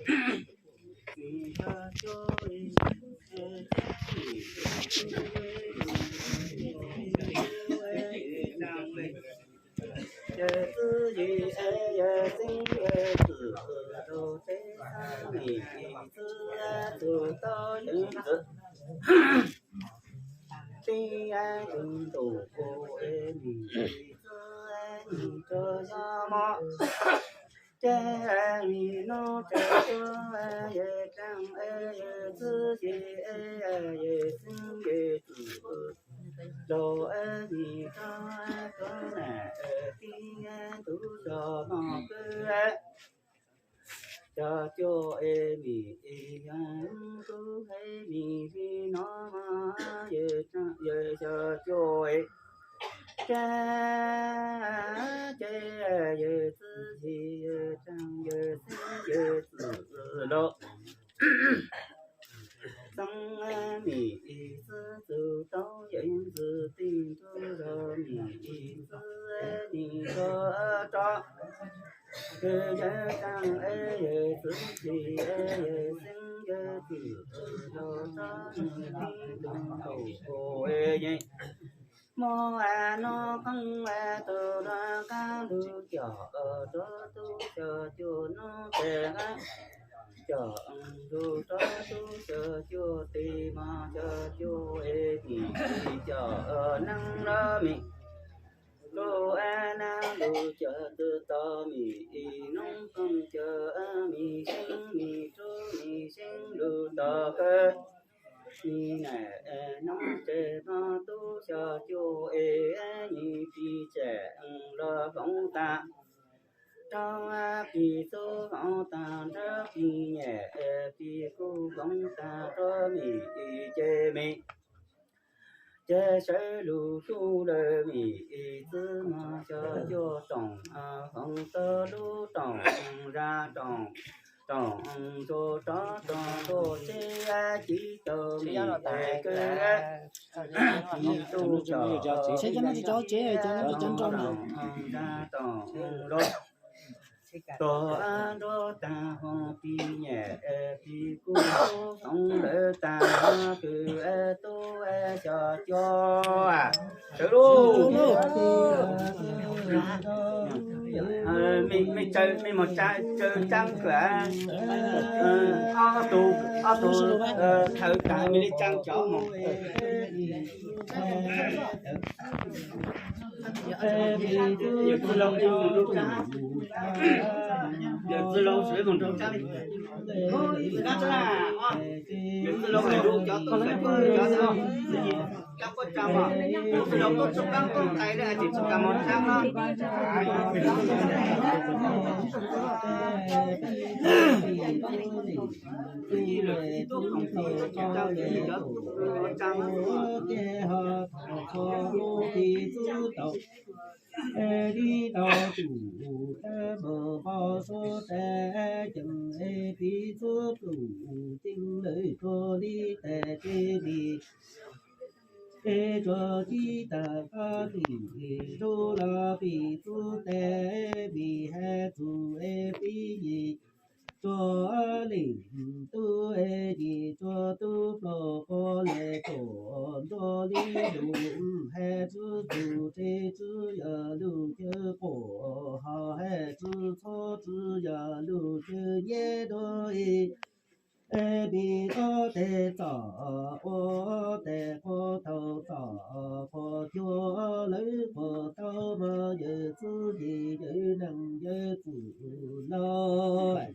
Yawg txwj yim es yawg xeeb yawg txwm rau teb xab nim txwj tug tau yeej txwm tij tug ntuj ua es nim txwj nim rau yog mog. Ces nim nub ces tuaj yawg tseem es yawg txwj yim es yawg xeeb yawg txwm laus es nim rau tuab nam tij tug zos mog kwj. Cov cuaj es nim es yog kub es nim li no mog, yawg tseem yawg cov cuaj es ces ces yawg txwj yim yawg tseem yawg xeeb yawg txwm laus. Xeeb nim ib txwj tug tau yeej txwm tij tug zos nim ib txwj nim rau rau. Yawg yawg tseem es yawg txwj yim es yawg xeeb yawg txwm laus rau nim tij tug ntuj ua es yeej mog. Nub qeej tug dua qab lug coj rau tub xyom cuaj nub ces coj lug rau tub xyom cuaj tes mog, xyom cuaj es nim coj neeg los mim lug es neeg lug coj tw tau mim ib nub qeej coj mim xeeb mim rub mim xeeb lug tau kawg. Nim naim nub ces mog tub xyom cuaj es nim pis tsam los voov tag, rau pis txuj voov tag nrab pis nyam pis kuj voov tag rau mim ces mim ces sawv lug hlub lawm mim ib txwj mog, xyom cuaj room voov tag lub room zaj room, room ntsuag rov room ntuj teb ci tau mim es kawg. Ib tug cov tsev, cov tsev, cov tsev nrog zaj room los tog nrog tag ho pis nyam pis kuj voov lawm tag kws tub xyom cuaj sawv lug. Mej tsaws, mej mos tsaws tsaab kws ob tug, ob tug thawv tas mej le tsaa cov mos. Yawm txwj laug, yawm txwj laug sawv moog nrug tsaab. Yawm txwj laug, yawm txwj laug, yawm txwj laug tuaj tsuj kaab tuaj tais le, tsis txug kaag mos tsaab no. Ib lawm ib tug khoom txog cov tsaab, cov tsaab. Li tau tus thawj mos npau suav tas ceem es pis txuj tus ceeb lawm rua li tas ces pis es tsuas tib tas qab tim ntuj los pis txuj tas pis has txug es pib yim tsuas lim tub es yim tsuas tub plaub qhov le tuam ntuj li lug has txwj tug tsev txwj yog lug cawg quas ho has txwj txhob txwj yog lug cawg nyab dua es pis txob tes txom ua tes quas tau txom quas cuag lawv quas tau mog yawm txwj yim yawm neeg yawm txwj laug.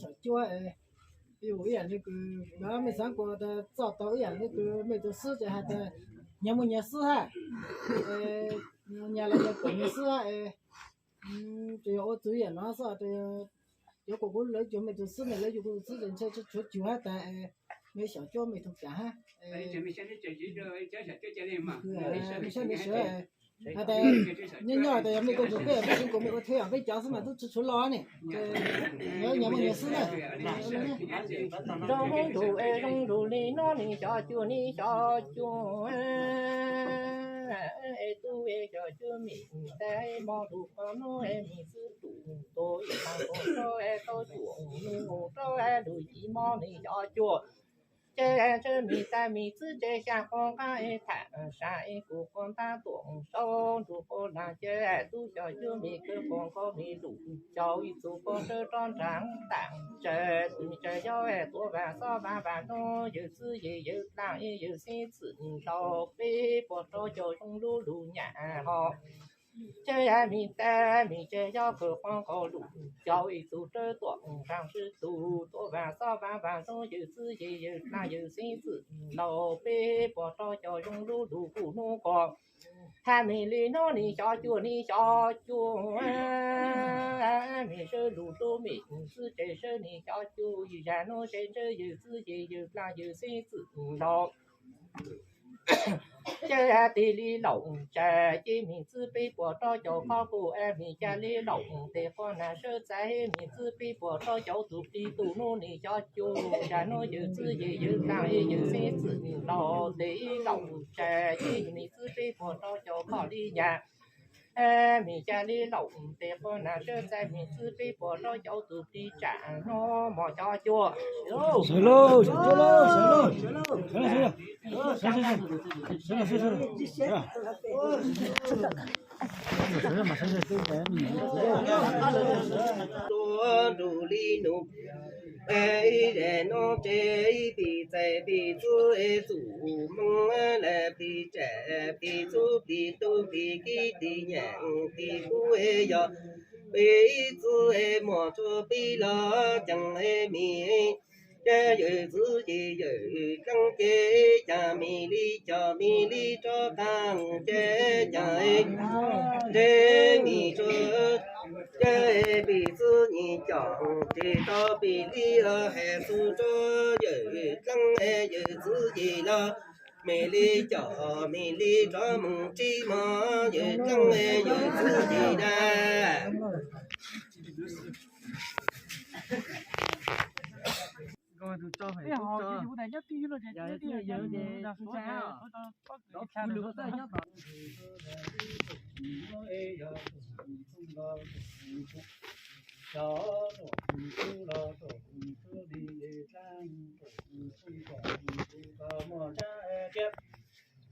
Xyom Cuab, ib yam li kws mej xaav kuas txoj tau ib yam li kws mej tug xwb ces has tas nyias muaj nyias xwb hab, nyias los yog kuas nyias xwb hab, tsuas yog ua txug ib yam no xwb, cov kuas kuv lawv cuag mej tug xwb, mej lawv cuag kuv tug xwb ces ntshe tshuav cuag hab tas mej Xyom Cuab mej tug cas hab. Mej saib mej sawv has tas nyob nyob tas yog mej tuaj cuag peb, peb tseem kuas mej ua thwv os, peb cov xwb mas tub tshuav tshuav los ne. Nyob nyias muaj nyias xwb na. Zoo ntug es zoo ntug li no ne, Xyom Cuab ne, Xyom Cuab. Es tub es Xyom Cuab mej tais, hmo lug qhov nuav es mej xwb tus tuag ib tag npaum rau es tau cuam nub rau es lug yim hmo ne Xyom Cuab. Ces tswv mej tais mej txwb ces xya quas nqab es tham sam es kuv quas ntab tuam sau nrug quas lag ces tub Xyom Cuab mej kawg quas nkaus mej lug caum ib txug quas tsawb rov nraag tam tsaws txwm tsaws yog es tuav vaag xob vaag vaag zoo yawm txwv yim yawm dlaag es yawm xeeb txwm ntaus peb puas rau caum zoo lub lug nyam hov. Ces mej tais mej ces yog kawg quas nkaus lug caum ib txug tsawb tuam nraag sib tug tuav vaag xob vaag vaag zoo yawm txwv yim yawm dlaag yawm xeeb txwm ntaus peb puas rau caum zoo lub lug kuj nub quas. Has mej li no ne Xyom Cuab ne Xyom Cuab. Mej sawv lug lub mej xwb ces sawv ne Xyom Cuab, yim zag nuav ces ntshe yawm txwv yim yawm dlaag yawm xeeb txwm ntaus ces tig li laum tsais ces mej txwb peb puas rau caum qhov kuj es mej ca li laum tes quas nag sawv txais mej txwb peb puas rau caum tug plig tug nub ne Xyom Cuab. Zag nuav yawm txwv yim yawm dlaag yawm xeeb txwm ntaus tes ib laum tsais ces mej txwb peb puas rau caum qhov li nyam mej ca li laum tes quas nag sawv txais mej txwb peb puas rau caum tug plig tsam nuav mog Xyom Cuab. Sawv lauj, sawv lauj, sawv lauj, sawv lauj, sawv lauj. Tuav nrug li nub, ib zag nuav ces ib plig txais plig txwv es txuj moog lawm plig tsam plig txwv plig tub plig kib plig nyam plig kub es yog plig txwv es muaj tsuj plig los caag es mej ces yawm txwv ces yawm dlaab ces caag mej li coj mej li rov qaab ces caag es ntshe mej tsuj ces plig txwv nyias coj ces tau plig li has txug rau yawm dlaab es yawm txwv ces los mej li coj mej li rov moog tsib mog yawm dlaab es yawm txwv ces na.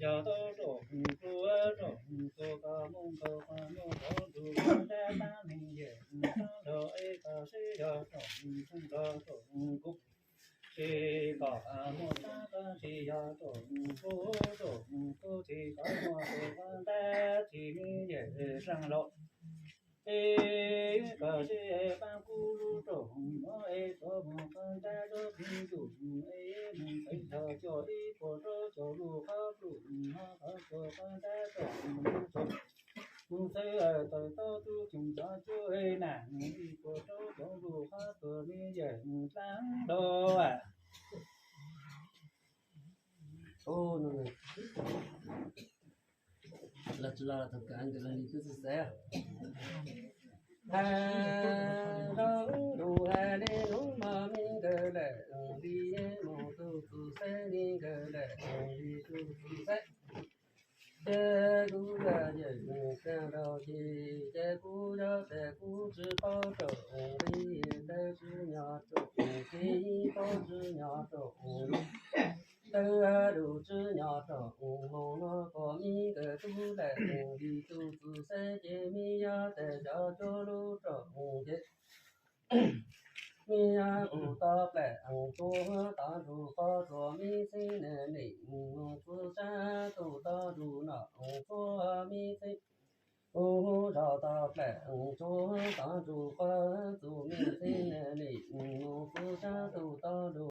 Yog tau rau tus rau tus koj muaj nkaus qhov muaj qhov ntug qhov dab dab neeg yawm txwv los es koj seb yog rau tus rau tus kuv ces koj muaj dab dab tsi yog rau tus rau tus ces koj muaj tus qhov dab tsi me yawm saab los es koj seb paab kuv lub rooj nuav es tuav moog qhov dab rau pig ntuj es moog txais tog coj ib puas rau coj lub qhov pluj hov qhov coj qhov dab rau moog txais tawm tau tub coog cov cuab nam ib puas rau coj lub qhov tuag me yawm dlaab los. Lawv tsis los los thaum kawg nkawd los li tub txwv xaiv. Hais zoo lus hais li lub no me nkawd lawm li, mus tub txwv xaiv me nkawd lawm li tub txwv xaiv. Ces kuv yog yawm txwv nraug ces, ces kuv yog tes kuv tsis paub rau li, tes tsis nyob rau ces ib paub tsis nyob rau li. Tawg lus tsis nyob rau moog no kom me nkawd tub lawm li tub txwv xaiv ces me yog tes cov cuab lub rau ces me yog kuv tau plaim tus tod nrug qhov txuas me xeeb ne nim mus txug sab tus tod nrug no txug me xeeb. Ub zog tau plaim tsuj tau ntsuj quav txuj me txheeb lim mus kuv sab tus tau du